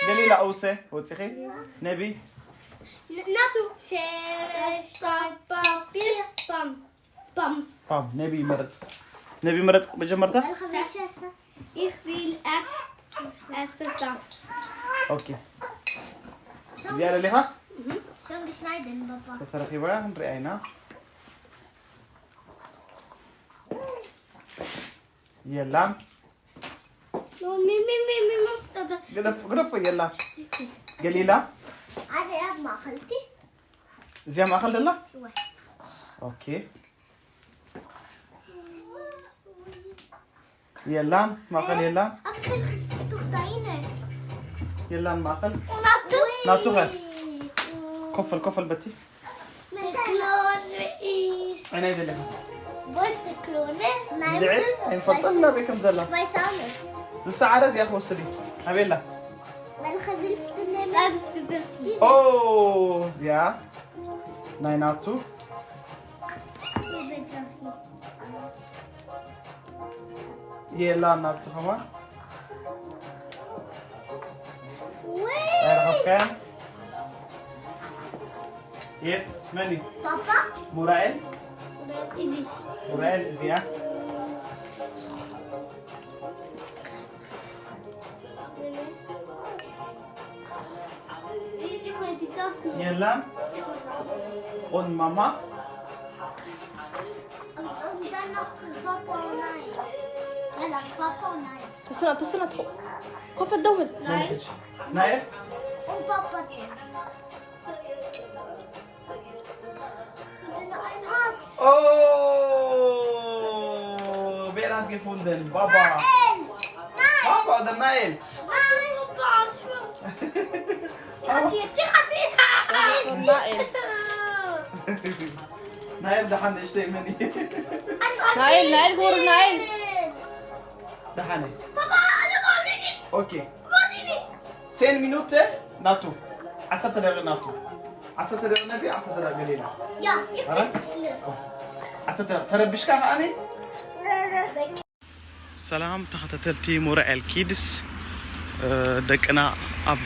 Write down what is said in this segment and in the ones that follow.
ገሊላ ኡሰ ወፂኺ ነቢ ናቱ ሸረሽታይ ፓፒር ፓም ፓም ፓም ነቢ መረፅ ነቢ መረፅ መጀመርታ Ich will erst essen das. ኦኬ እዚኣ ደሊኻ Schon geschnitten, Papa. ተተረኺባ ክንሪኣ ኢና የላን No, mi, mi, mi, mi, mi, tada. ግደፍ ግደፎ የላን ገሊላ Alle erstmal Khalti. እዚኣ ማእኸል ደላ Uwe. ኦኬ የላን ማእኸል የላን Aber vielleicht ist es doch deine. የላን ማእኸል Nato. ናቱ ኸ ኮፈል ኮፈል በቲ Mit der Klone ist. ዓይና ይደለኻ Wo ist die Klone? ድዒ ኣይንፈልጦን ናበይ ከም ዘላ Weiß auch nicht. ዝሰዓረ እዚኣ ክወስድ እዩ ኣበየላ Welche willst du nehmen? ኦ እዚኣ ናይ ናቱ የላ ናቱ ከማ ኣይረኸብካያን የት መን እዩ Papa? ሙራኤል Easy. ሙራኤል እዚኣ Ich will die Tassen. የላን ኦን ማማ Und, und dann noch Papa und nein. Ja, dann Papa und nein. ተስና ተስና ትኹ ኮፈ ደውል መን ሕጂ ናኤል Und Papa den. ኦ ቤራት ጌፉንደን ባባ ባባ ደ ናኤል ናኤል ናኤል ደሓን ንእሽተይ መን እዩ ናኤል ናኤል ክቡር ናኤል ደሓን ኦኬ ቴን ሚኑት ናቱ ዓሰርተ ደቂቕ ናቱ ዓሰርተ ደቂቕ ነቢ ዓሰርተ ደቂቕ ገሊላ Ja, ich Aha. bin Schluss. ዓሰርተ ተረቢሽካ ከዓኒ ሰላም ተኸታተልቲ ሞራኤል ኪድስ ደቅና ኣብ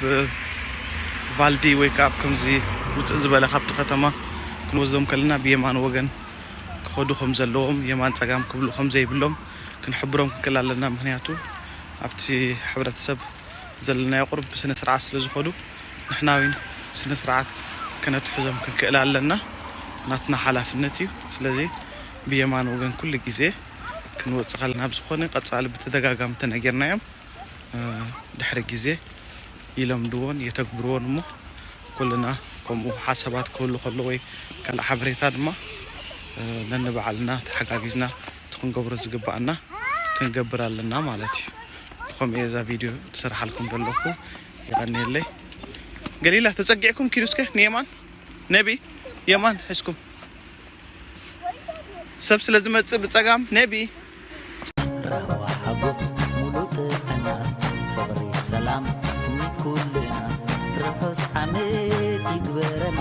ቫልዲ ወይ ከዓ ኣብ ከምዚ ውፅእ ዝበለ ካብቲ ከተማ ክንወስዶም ከለና ብየማን ወገን ክኸዱ ከም ዘለዎም የማን ፀጋም ክብሉ ከም ዘይብሎም ክንሕብሮም ክንክእል ኣለና ምክንያቱ ኣብቲ ሕብረተሰብ ዘለናዮ ቁሩብ ብስነ ስርዓት ስለ ዝኾዱ ንሕና እውን ስነ ስርዓት ከነትሕዞም ክንክእል ኣለና ናትና ሓላፍነት እዩ ስለዚ ብየማን ወገን ኩሉ ግዜ ክንወፅእ ከለና ብዝኾነ ቀፃሊ ብተደጋጋሚ ተነጊርናዮም ድሕሪ ግዜ ይለምድዎን የተግብርዎን እሞ ኩልና ከምኡ ሓሳባት ክህሉ ከሎ ወይ ካልእ ሓበሬታ ድማ ነንባዕልና ተሓጋጊዝና እቲ ክንገብሮ ዝግባኣና ክንገብር ኣለና ማለት እዩ ብኸምኡ እየ እዛ ቪድዮ ትሰርሓልኩም ዘለኹ የቐንየለይ ገሊላ ተፀጊዕኩም ኪዱ እስከ ንየማን ነቢ የማን ሕዝኩም ሰብ ስለ ዝመጽእ ብጸጋም ነቢ ራህዋ ሓጎስ ሙሉ ጥዕና ፍቕሪ ሰላም ትምኒት ኩልና ርሑስ ዓመት ይግበረልና